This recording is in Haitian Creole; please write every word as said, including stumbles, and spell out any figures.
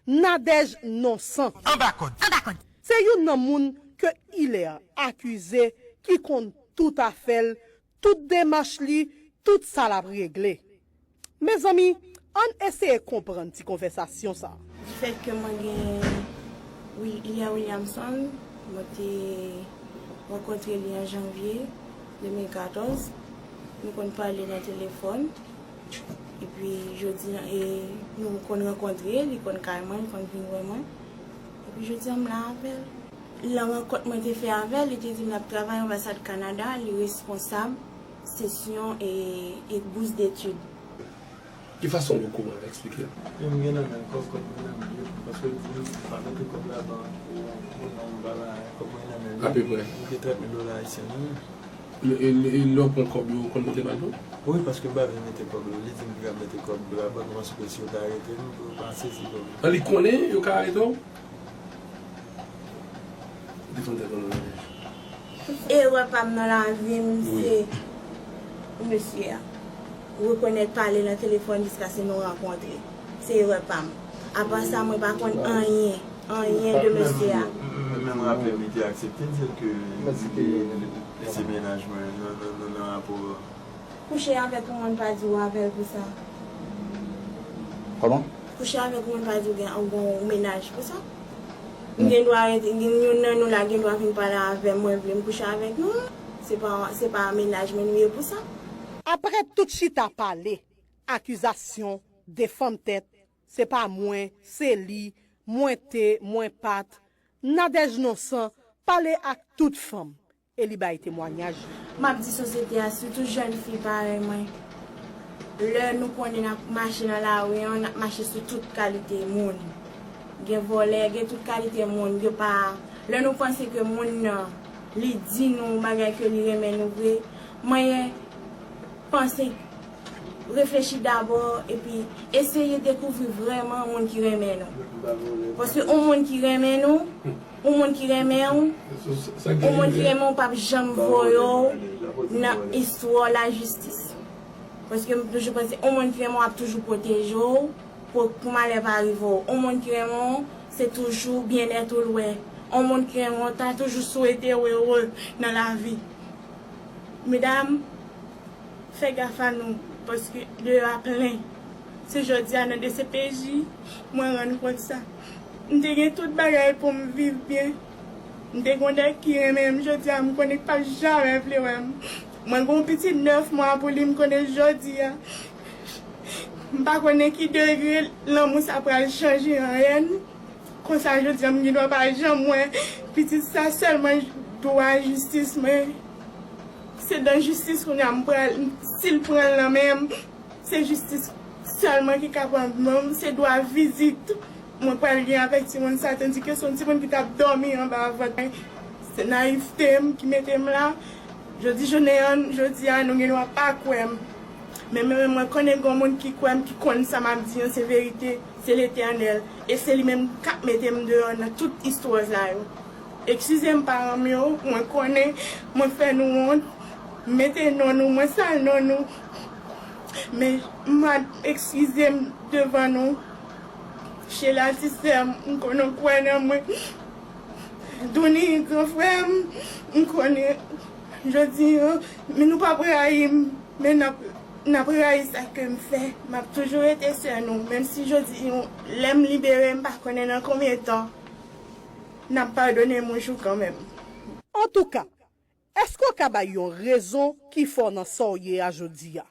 Nadège Nonsan. Anba kòd. Anba kòd. Se youn nan moun ke Hilaire akize ki konn tout afè l, tout demach li, tout sa l ap regle. Mezanmi, ann eseye konprann ti konvèsasyon sa. Difèt ke mwen gen Wil- Hilaire Williamson, mwen te rankontre li an janvye de mil katòz. Nou konn pale nan telefòn. Epi jodi a, e, nou konn rankontre, li konn kay mwen, li konn vin wè mwen. Epi jodi a, m la avè l. Nan rankont mwen te fè avè l, li te di m l ap travay anbasad Kanada, li responsab sesyon e, e bous detid. Ki fason l okouran? Eksplike m. Yo, m gen nan men l, kòb, kòb mwen nan men l, wi, paske l di m pa mete kòb labank pou, pou non, m pa ba kòb mwen nan men l. Apeprè. M gen trant mil dola ayisyen nan men. Lè, lè, lè w pran kòb yo, ou konn pote ba l tou? Wi, paske m pa vle mete kòb yo. Li di m li ap mete kòb labank, paske si yo ta arete m, yo pa sezi kòb yo. An, li konnen yo ka arete w? Defann tèt ou non, Nadège. Erè pa m nan lavi m, wi, se mesye a. Rekonèt pale nan telefòn jiskaske nou rankontre. Se erè pa m. Apa sa, mwen pa konn anyen, anyen de mesye a. Menm, menm rapè m, li te aksepte di l ke li, li se mennaj mwen nan, nan, nan, nan rapò a. Kouche avèk yon moun pa di w avè l pou sa. Kòman? Kouche avèk yon moun pa di w gen, ou gen yon mennaj pou sa. M gen dwa rete, gen youn nan nou la gen dwa vin pale avè m, mwen vle m kouche avèk nou. Se pa, se pa mennaj mwen nou ye pou sa. Apre tout chita pale, akizasyon, defann tèt, se pa mwen, se li, mwen te, mwen pa t, Nadège Nonsan pale ak tout fanm e li bay temwayaj li. M ap di sosyete a, sitou jèn fi parèy mwen, lè nou konnen n ap mache nan lari an, n ap mache sou tout kalite moun. Gen vòlè, gen tout kalite moun, yo pa, lè nou panse ke moun nan, li di nou bagay ke li renmen nou vre, mwen panse, reflechi dabò, epi eseye dekouvri vrèman moun ki renmen nou. Paske yon moun ki renmen nou, yon moun ki renmen w, yon moun ki renmen w p ap janm voye w nan istwa lajistis. Paske m toujou panse, yon moun ki renmen w ap toujou pwoteje w, pou, pou malè pa rive w. Yon moun ki renmen w, se toujou byennèt ou l wè. Yon moun ki renmen w ta toujou swete w ere nan lavi. Medam, fè gaf a nou, paske deyò a plen. Se jodi a nan D C P J, mwen rann kont sa. M te gen tout bagay pou m viv byen. M te gen yon nèg ki renmen m, jodi a m konnen k p ap jamè vle wè m. Mwen gen yon pitit nèf mwa pou li, m konnen jodi a. M pa konnen ki degre lanmou sa pral chanje an hèn. Konsa jodi a m gen dwa pa janm wè pitit sa sèlman dwa jistis mwen. Se dan jistis kounye a m pral, si l pran l nan men m, se jistis sèlman ki ka pran men m, se dwa vizit mwen pral gen avèk timoun sa, tandike se yon timoun ki t ap dòmi anba vant mwen. Se nayivte m ki mete m la. Jodi jounen an, jodi a, nou gen dwa pa kwè m. Men, men, men mwen konnen gen yon moun ki kwè m, ki konn sa m ap di an se verite, se Letènèl. E se li menm k ap mete m deyò nan tout istwa sa yo. Eskize m, paran m yo, mwen konnen mwen fè nou wont, m mete non nou, mwen sal non nou. Men m ap eskize m devan nou. Sheila, ti sè m, m konnen w kwè nan mwen. Douni, gran frè m, m konnen jodi a, men nou p ap rayi m, men n ap, n ap rayi sa ke m fè. M ap toujou rete sè nou, menm si jodi a, lè m libere, m pa konnen nan konbyen tan n ap padone m yon jou kanmenm. Antouka, èske w ka bay yon rezon ki fò nan sa w ye a jodi a?